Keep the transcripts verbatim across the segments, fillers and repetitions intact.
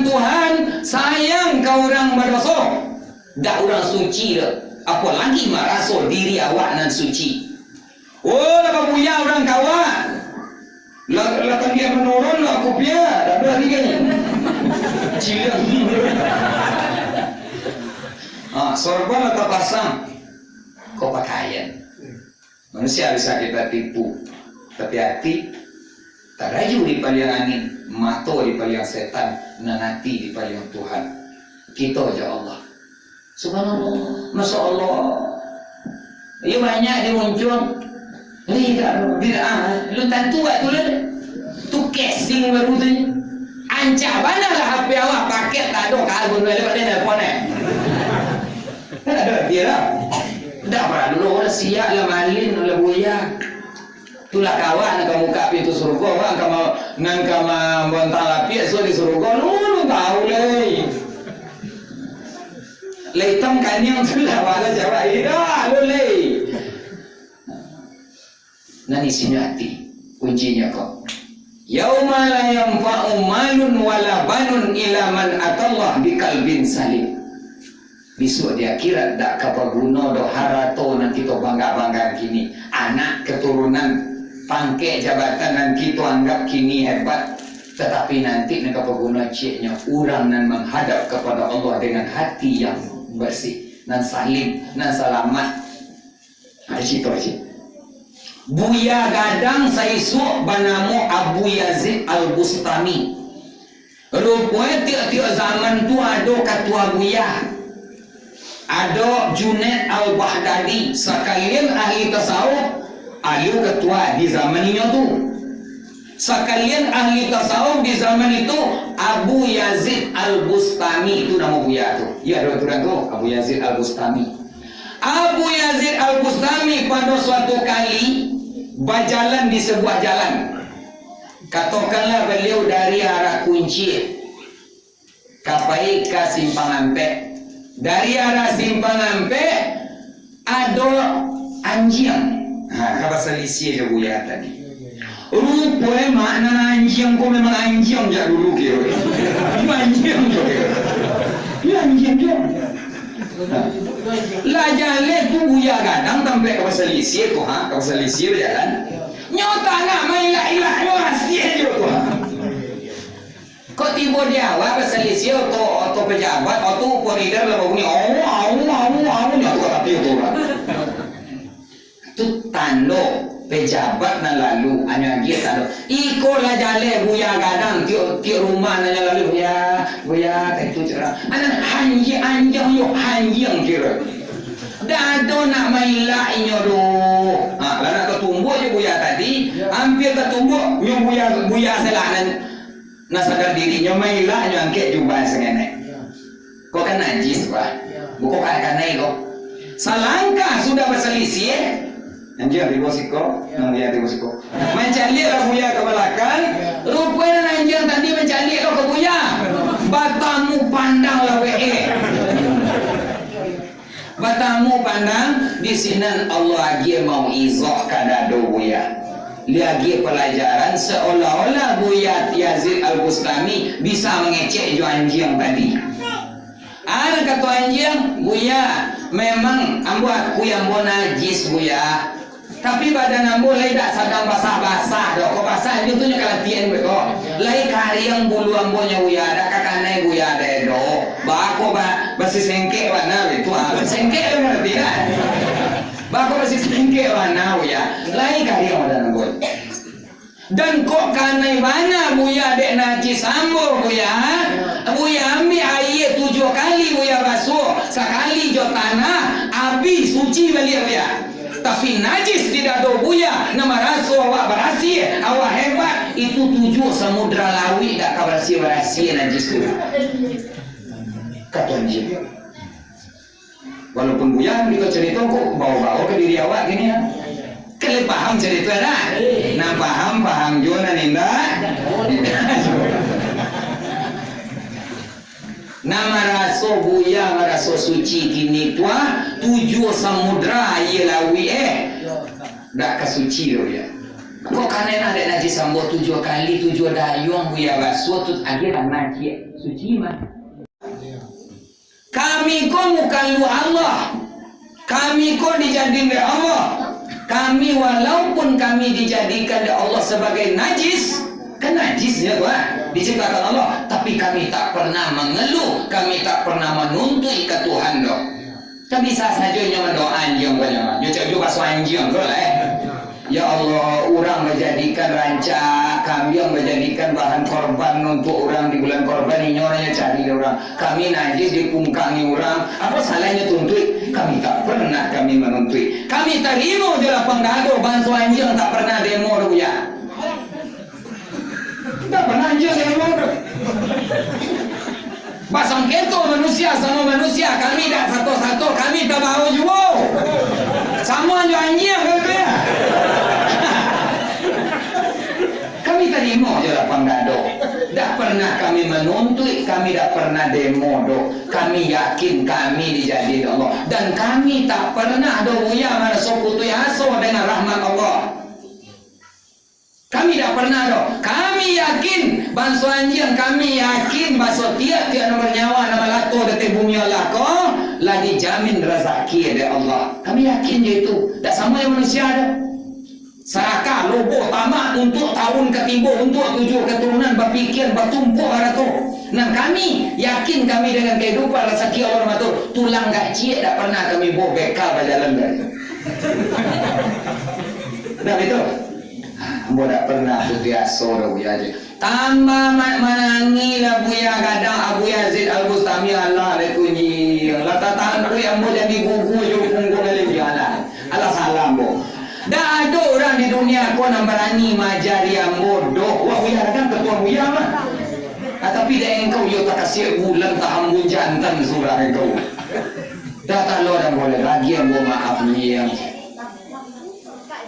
Tuhan sayang ka urang badoso, dak urang suci doh, apolagi maraso diri awak nan suci. Oh, lah babuya urang ka awak. Lah, lah tangguah manurun lah kupiah, dak ado lagi kan. Cilang. Ha, sorban lah tapasang. Kok pakaian? Manusia bisa kita tipu, tapi ati tarayu di paliang angin, mato di paliang setan, nan ati di paliang Tuhan. Kito jo Allah. Subhanallah, Masya Allah. Iyo banyak di Muncul. Lai dak, bid'ah. Lun tantu waktu tu. Tu casing baru tu. Ancak bana lah H P awak, paket tak ado, kagum lah, lepas dia nelpon, eh. Kan ado dia lah. Dak paralu lah, siap lah, malin lah, buya. Itulah kawan nan ka buka pintu surugo, kawan, ka ma-, nan ka mambontang lapiak, so di surugo, lu, lu tahu, lai. Lai itam kaniang tu lah, wala jawab, ida, lu, lai. Nan isinyo ati, kuncinyo ko. "Yauma la yanfa'u malun wala banun illa man atallaha biqalbin salim." Bisuak di akhirat dak ka baguno doh harato nan kito bangga-banggakan kini, anak, keturunan, pangkek, jabatan nan kito anggap kini hebat, tatapi nanti nan ka baguno cieknyo urang nan manghadap kapado Allah dengan hati yang bersih, nan salim, nan salamat. Ado carito ciek. Buya gadang saisuak banamo Abu Yazid Al-Bustami. Ruponyo tiok-tiok zaman tu ado katua buya. Ado Junaid Al-Baghdadi, sakalian ahli tasawuf, alun katua di zaman inyo tu. Sakalian ahli tasawuf di zaman itu, Abu Yazid Al-Bustami, itu namo buya tu. Iyo, ado aturan tu, Abu Yazid Al-Bustami. Abu Yazid Al-Bustami pado suatu kali bajalan di sabuah jalan. Katokanlah baliau dari arah Kuncik ka pai ka Simpang Ampek. Dari arah Simpang Ampek, ado anjiang. Ha, ka basalisiah jo buya tadi. Rupo e makna anjiang ko memang anjiang jak dulu kiro. Iyo anjiang jo kiro. Iyo anjiang jo. Lah jaleh tu buya gadang tampek ka basalisiah ko, ha, ka basalisiah bajalan. Nyo tangah mailak-ilak nyo asiah jo ko, ha. Kok tibo di awak basalisiah oto, oto pejabat, oto koridor lah babunyi, au, au, au, au, nyo tu tapi tu urang. Tu tando pejabat nan lalu, anyo agiah tando. Iko lah jaleh buya gadang, tiok, tiok rumah nan lalu, "Buya, buya, ka itu cara." Anak hanji-, anjiang yo, hanjiang kiro. Dak ado nak mailak inyo doh. Ha, lah nak tatumbuak jo buya tadi, ampia tatumbuak, nyo buya, buya selanan. Nah, sadar diri, nyo mailak, nyo angkek jubah sangenek. Ko kan najis, bah. Buko ka kanai ko. Salangkah sudah basalisiah, anjiang tibo siko, nan buya tibo siko. Mancaliak lah buya ka balakang, ruponyo nan anjiang tadi mancaliak lo ka buya. Batamu pandang lah we eh. Batamu pandang, di sinan Allah agiah mauizah ka dado buya. Diagiah palajaran seolah-olah Buya Yazid Al-Bustami bisa mangecek jo anjiang tadi. Anak kato anjiang, "Buya, memang ambo akui ambo najis, Buya." Tapi badan ambo lai dak sadang basah-basah doh, kok basah nyo tu nyo kalatian beko. Lai kariang bulu ambo nyo, Buya, dak ka kanai, Buya, dek doh. Bako ba, basisengkek bana itu, ah, basisengkek bana, tidak. Bako basisengkek bana, Buya. Lai kariang badan ambo. Dan kok kanai bana, Buya, dek najis ambo, Buya. Buya ambiak aia tujuah kali, Buya basuah, sakali jo tanah, abih suci baliak, Buya. Tapi najis di dado Buya, nan maraso awak barasiah, awak hebat, itu tujuah samudra lauik dak ka barasiah-barasiah najis tu. Kato anjiang. Walaupun Buya kito carito ko bawa-bawa ka diri awak kini, ah. Kalian paham carito, dak? Nan paham, paham juo, nan indak, indak juo. Nan maraso Buya maraso suci kini tu, ah, tujuah samudra aia lauik, eh. Dak ka suci doh, Buya. Kok kanai nan dek najis ambo tujuah kali, tujuah dayuang Buya basuah tu, agiah tanah ciek, suci mah. Kami ko mukhaluf Allah. Kami ko dijadikan dek Allah. Kami, walaupun kami dijadikan dek Allah sabagai najis, kan najisnyo tu, ah, diciptakan Allah, tapi kami tak pernah mangeluh, kami tak pernah manuntuik ka Tuhan doh. Kan bisa sajo inyo mandoa anjiang ko nyo, nyo cak jo baso anjiang ko lah, eh. Ya Allah, urang bajadikan rancak, kambiang bajadikan bahan korban untuak urang di bulan korban, inyo nyo cari dek urang. Kami najis dipungkangi urang, apo salahnyo tuntuik? Kami tak pernah kami manuntuik. Kami tarimo jo lapang dado, banso anjiang tak pernah demo doh, Buya. Ndak pernah anjiang demo doh. Basangketo manusia samo manusia, kami dak sato-sato, kami tabao juo. Samo jo anjiang kami. Kami tarimo jo lapang dado. Dak pernah kami manuntuik, kami dak pernah demo doh. Kami yakin kami dijadikan Allah. Dan kami tak pernah doh, Buya, maraso putuih aso dengan rahmat Allah. Kami dak pernah doh. Kami yakin, banso anjiang, kami yakin, baso tiap-tiap nan banyawa, nan balato di ateh bumi Allah ko, lah dijamin razaki dek Allah. Kami yakin jo itu. Dak samo jo manusia doh. Sarakah, lobo, tamak, untuak tahun katibo, untuak tujuah katurunan, bapikia, batumpuak harato. Nan kami yakin, kami dengan kahidupan, razaki Allah nan maatur, tulang gaciak dak pernah kami bao bekal bajalan dari. Dak itu? Ambo dak pernah putuih aso doh, Buya, je. Tambah ma-, manangih lah Buya gadang Abu Yazid Al-Bustami, alah, lai kunyi. Lah tatangkuik ambo jadi gugu jo pungguang lai, Buya, alah. Alah salah ambo. Dak ado urang di dunia ko nan barani maajari ambo doh. Wah, Buya gadang ketua Buya mah. Ah, tapi dek engkau, yo takasiak bulan, tahambun jantan surang engkau. Dah talok dah boleh, bagi ambo maaf ni yang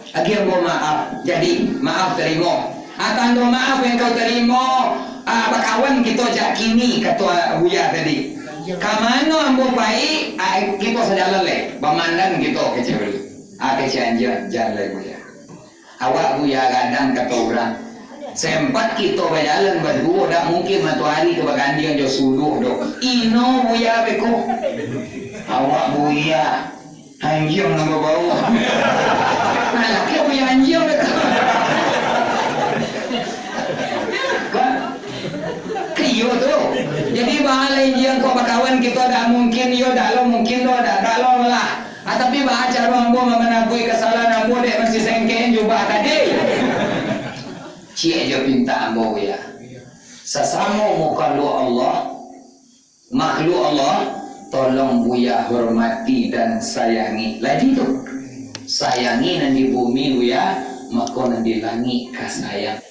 Agiah ambo maaf. Jadi, maaf tarimo. Ah, tando maaf yang kau tarimo, ah, bakawan kito jak kini, kato Buya tadi. Ka mano ambo pai, ah, kito sajalan lai. Bamandan kito kecek Buya. Ah, kecek anjiang, jan lai Buya. Awak Buya gadang kato urang. Sempat kito bajalan baduo, dak mungkin matoari tu bagandiang jo suluah doh. Ino Buya beko. Awak Buya. Anjiang nan babau. Nah, laki punya anjiang tu. Kan? Kan iyo tu. Jadi, baa lai anjiang ko bakawan kito, dak mungkin iyo, dak lo mungkin lo, dak, dak lo lah. Ah, tapi baa caro ambo mamanabui kasalahan ambo dek masih sengkeh jubah tadi? Ciek jo pinta ambo, Buya. Sasamo mukhaluk Allah, makhluk Allah, tolong Buya hormati dan sayangi. Lagi tu, sayangi nan di bumi, Buya, mako nan di langik ka sayang.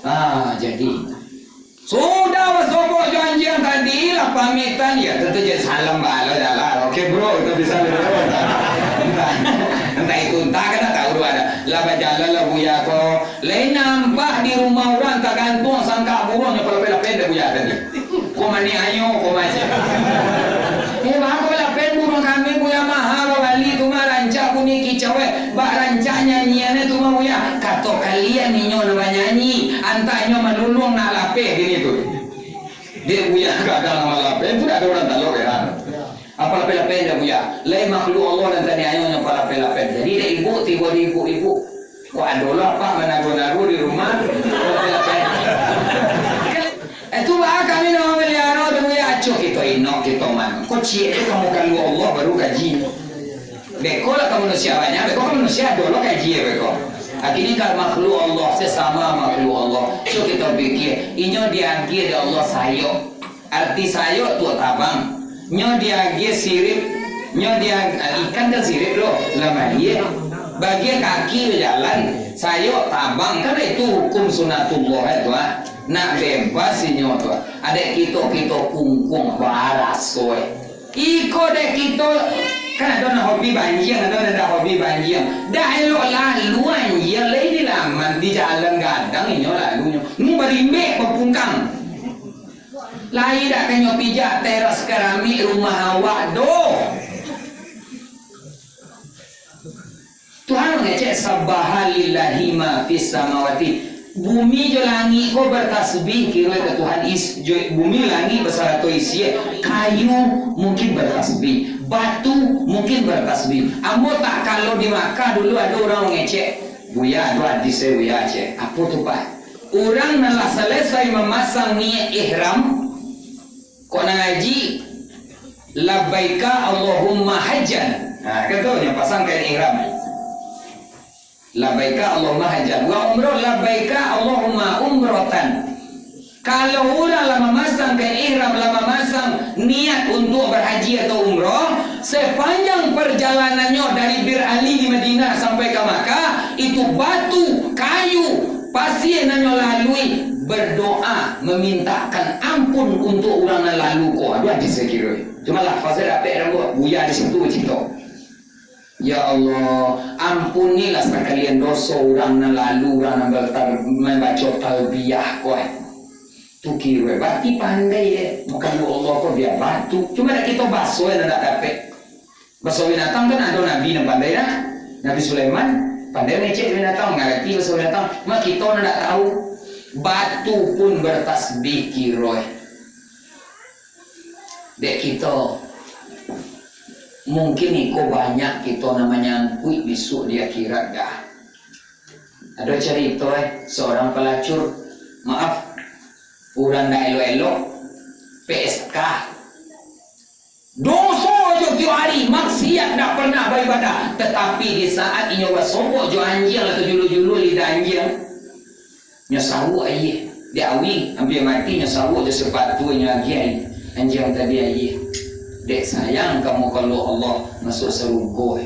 Ah, jadi, sudah basobok jo anjiang tadi, lah pamitan, ya, tantu jadi salam bala jalan. Oke, bro, itu bisa, bro. Entah, entah itu, entah, kan tak tahu, ada. Lah bajalan lah Buya ko. Lai nampak di rumah urang tagantuang sangkak buruang nyo palapeh-lapeh dek Buya tadi. Ko manih ayo, ko macam. Eh, baa ko lapeh buruang kami, Buya, maha babali tu mah, rancak bunyi kicau, eh. Bak rancak nyanyian tu mah, Buya. Kato kalian inyo nan banyanyi, antah inyo maluluang nak lapeh kini tu. Dek Buya gadang malapeh tu dak ado urang talok, heran. Apo lapeh-lapeh dah, Buya? Lai makhluk Allah nan taniayo nyo palapeh-lapeh. Jadi, dek ibuk, tibo di ibuk-ibuk. Kok ado lah, Pak, manaru-naru di rumah? Lapeh-lapeh. Eh, tu baa kami nak mamaliharo tu, Buya? Aco kito inok, kito manok. Kok ciek tu kamu kalu Allah baru gaji. Beko lah ka manusia banyak, beko ka manusia ado lo gaji beko. Kini ka makhluk Allah, sasamo makhluk Allah. Cubo kito pikia, inyo diagiah dek Allah sayok. Arti sayok tu tabang. Nyo diagiah sirip, nyo diag-, ikan kan sirip lo, lah mandiang. Bagian kaki bajalan, sayok tabang. Kan itu hukum sunatullah tu, ah. Nak bebas inyo tu. Adek kito, kito kungkung baraso, eh. Iko dek kito, kan ado nan hobi banjiang, ado nan indak hobi banjiang. Dak elok lalu anjiang, lai di laman, di jalan gadang inyo lalunyo. Nu barimbek bapungkang. Lai dak ka nyo pijak teras keramik rumah awak doh. Tuhan mangecek Cek sabbaha lillahi ma fis samawati. Bumi jo langik ko bertasbih kiro ka Tuhan is, jo bumi langik basarato isi. Kayu mungkin bertasbih, batu mungkin bertasbih. Ambo tak kalo di Makkah dulu ado urang mangecek, "Buya, ado hadis e, Buya," cek. "Apo tu, Pak?" Urang nan lah salesai mamasang niat ihram, kok nan ngaji, "Labbaika Allahumma hajjan." Nah, kan tu, yang pasang kain ihram. "Labbaika Allahumma hajjan." Wa umroh, "Labbaika Allahumma umrotan." Kalau urang lah mamasang kain ihram, lah mamasang niat untuk berhaji atau umroh, sepanjang perjalanannyo dari Bir Ali di Madinah sampai ka Makkah, itu batu, kayu, pasia nan nyo lalui, berdoa, memintakan ampun untuk urang nan lalu ko. Aduh, hadis saya kira. Cuma lafaznya dapek dan buat buya di situ cito. Ya Allah, ampunilah sakalian doso urang nan lalu, urang nan batal-, mambaco talbiyah ko, eh. Tu kiro, eh, bati pandai, eh. Mako Allah ko biar batu. Cuma dak kito baso, eh, nan dak dapek. Baso binatang kan ado nabi nan pandai, nah. Nabi Sulaiman pandai mangecek binatang, mangarati baso binatang. Cuma kito nan dak tahu. Batu pun bertasbih kiro, eh. Dek kito, mungkin iko banyak kito nan manyangkuik bisuak di akhirat, dah. Ado carito, eh, seorang pelacur, maaf, urang dak elok-elok, P S K. Doso jo tiok hari, maksiat, dak pernah baibadah. Tetapi di saat inyo basobok jo anjiang atau julu-julu lidah anjiang, nyo sawok aia. Dek awi, ampia mati, nyo sawok jo sepatu, nyo agiah anjiang tadi aia. Dek sayang ka muko Allah, masuak sarugo.